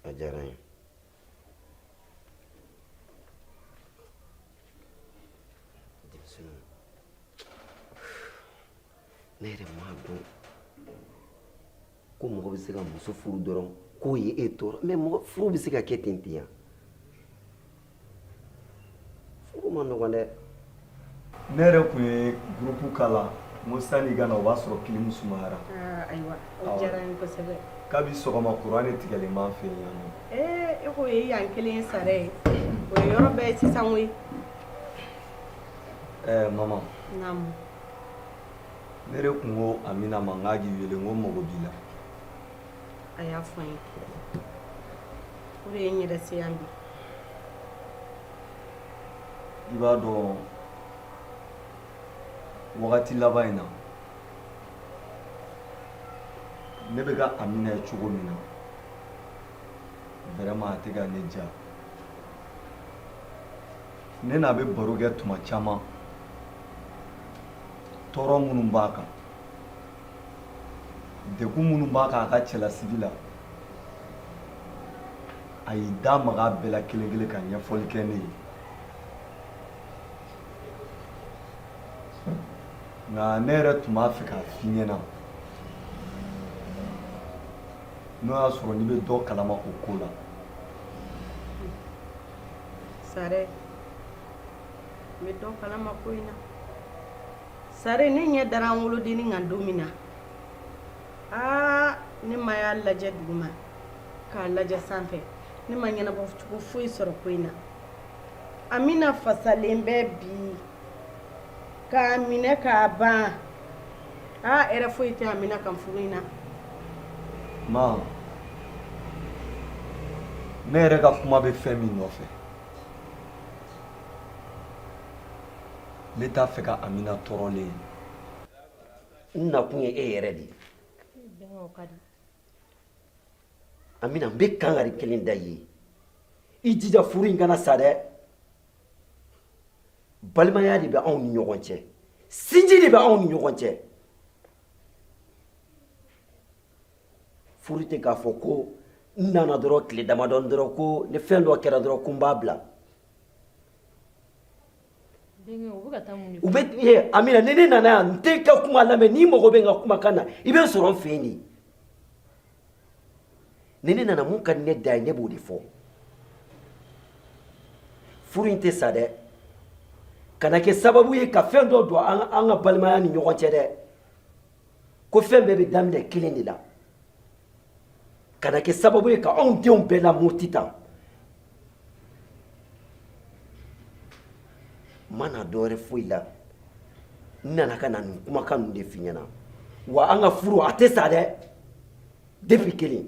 [SPEAKER 9] a diyara n ye denmisɛnninw ne yɛrɛ m'a dɔn ko mɔgɔ bɛ se ka muso furu dɔrɔn k'o ye e tɔɔrɔ mais mɔgɔ furu bɛ se ka kɛ ten ten yan furu man nɔgɔn dɛ
[SPEAKER 4] ne yɛrɛ tun ye groupe kala n ko sani i ka na o b'a sɔrɔ kilimu sumayara
[SPEAKER 6] ayiwa o diyara n ye kosɛbɛ
[SPEAKER 4] kabi sɔgɔma kuran de tigɛlen b'an fɛ yan nɔ
[SPEAKER 6] ee e k'o ye yan kelen ye sara ye o ye yɔrɔ bɛɛ ye sisan koyi
[SPEAKER 4] Ɛɛ mama.
[SPEAKER 6] Naamu.
[SPEAKER 4] Ne de tun ko Amina ma n k'a k'i wele n ko n mago b'i la.
[SPEAKER 6] A y'a fɔ n ye. O de ye n yɛrɛ se yan bi.
[SPEAKER 4] I b'a dɔn wagati laban in na ne bɛ ka Amina ye cogo min na vraiment a tɛ ka ne diya. Ne n'a bɛ baro kɛ tuma caman tɔɔrɔ minnu b'a kan degun minnu b'a kan a ka cɛlasigi la a y'i da maga a bɛɛ la kelen kelen ka ɲɛfɔli kɛ ne ye nka ne yɛrɛ tun b'a fɛ k'a f'i ɲɛna n'o y'a sɔrɔ n'i bɛ dɔ kalama o ko la.
[SPEAKER 6] Sare n bɛ dɔ kalama ko in na Sare ne ɲɛ dara an wolodennin kan don min na aa ne ma y'a lajɛ duguma k'a lajɛ sanfɛ ne ma ɲɛnabɔ cogo foyi sɔrɔ ko in na Amina fasalen bɛ bi k'a minɛ k'a ban aa hɛrɛ foyi tɛ Amina kan furu in na
[SPEAKER 4] Ma ne yɛrɛ ka kuma bɛ fɛn min nɔfɛ ne t'a fɛ ka Amina tɔɔrɔlen ye.
[SPEAKER 9] N nakun ye e yɛrɛ de ye. Amina n bɛ kangari kelen da i ye i jija furu in kana sa dɛ balimaya de bɛ anw ni ɲɔgɔn cɛ sinji de bɛ anw ni ɲɔgɔn cɛ furu tɛ k'a fɔ ko n nana dɔrɔn tile damadɔni dɔrɔn ko ni fɛn dɔ kɛra dɔrɔn ko n b'a bila u bɛ ye Amina ni ne nana yan n tɛ ka kuma lamɛn n'i mago bɛ n ka kumakan na i bɛ n sɔrɔ n fɛ yen de ni ne nana mun ka di ne da ye ne b'o de fɔ furu in tɛ sa dɛ kana kɛ sababu ye ka fɛn dɔ don an ka balimaya ni ɲɔgɔn cɛ dɛ ko fɛn bɛɛ bɛ daminɛ kelen de la kana kɛ sababu ye ka anw denw bɛɛ lamuruti tan n ma na dɔwɛrɛ foyi la n nana ka na nin kumakan ninnu de f'i ɲɛna wa an ka furu a tɛ sa dɛ depuis kelen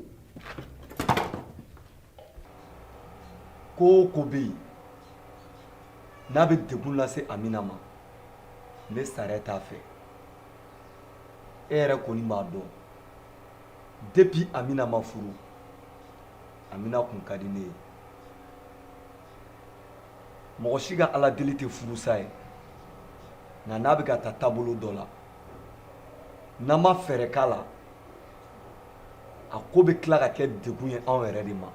[SPEAKER 4] ko o ko bɛ yen n'a bɛ degun lase Amina ma ne Sarɛ t'a fɛ e yɛrɛ kɔni b'a dɔn depuis Amina ma furu Amina kun ka di ne ye mɔgɔ si ka ala deli tɛ furusa ye nka n'a bɛ ka taa taabolo dɔ la n'an ma fɛɛrɛ k'a la a ko bɛ tila ka kɛ degun ye anw yɛrɛ de ma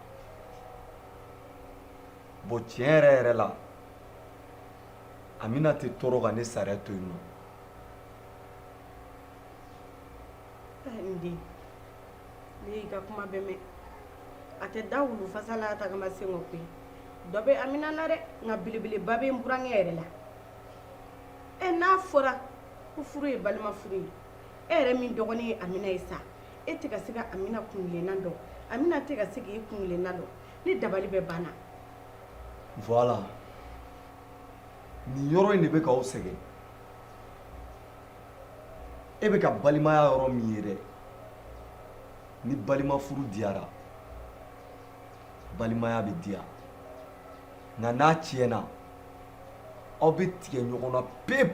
[SPEAKER 4] bon tiɲɛ yɛrɛ yɛrɛ la Amina tɛ tɔɔrɔ ka ne Sarɛ to yen nɔ
[SPEAKER 6] n den ne y'i ka kuma bɛɛ mɛn a tɛ da wulu fasa la tagama sen kɔ koyi dɔ bɛ Amina la dɛ nka belebeleba bɛ n burankɛ yɛrɛ la ɛ n'a fɔra ko furu ye balima furu ye e yɛrɛ min dɔgɔnin ye Amina ye sa e tɛ ka se ka Amina kuntilenna dɔn Amina tɛ ka se k'i kuntilenna dɔn ne dabali bɛɛ banna
[SPEAKER 4] voilà nin yɔrɔ in de bɛ k'aw sɛgɛn e bɛ ka balimaya yɔrɔ min ye dɛ ni balima furu diyara balimaya bɛ diya nka n'a tiɲɛna aw bɛ tigɛ ɲɔgɔn na pewu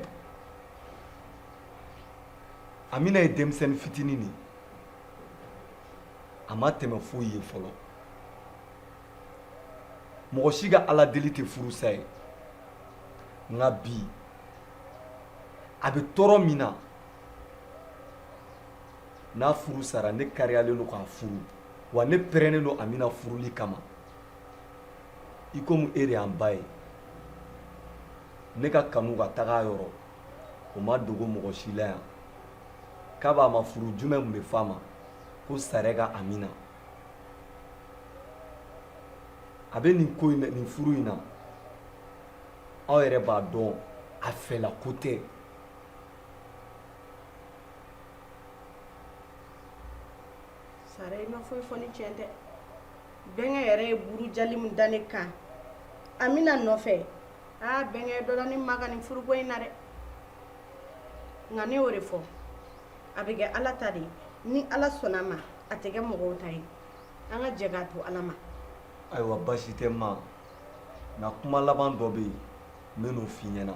[SPEAKER 4] Amina ye denmisɛnnin fitinin de ye a ma tɛmɛ foyi ye fɔlɔ mɔgɔ si ka ala deli tɛ furusa ye nka bi a bɛ tɔɔrɔ min na n'a furu sara ne kariyalen don k'a furu wa ne pɛrɛnnen don Amina furuli kama i komi e de y'an ba ye ne ka kanu ka taga a yɔrɔ o ma dogo mɔgɔ si la yan kab'a ma furu jumɛn tun bɛ f'a ma ko Sarɛ ka Amina a bɛ nin ko in nin furu in na aw yɛrɛ b'a dɔn a fɛla ko tɛ
[SPEAKER 6] Sara i ma foyi fɔ ni tiɲɛ tɛ bɛnkɛ yɛrɛ ye burujali min da ne kan Amina nɔfɛ Aa bɛnkɛ dɔ la ne ma ka nin furuko in na dɛ. Nka ne y'o de fɔ, a bɛ kɛ Ala ta de ye. Ni Ala sɔnna a ma, a tɛ kɛ mɔgɔw ta ye. An ka jɛ k'a to Ala ma.
[SPEAKER 4] Ayiwa, baasi tɛ ma, nka kuma laban dɔ bɛ yen, n bɛ n'o f'i ɲɛna.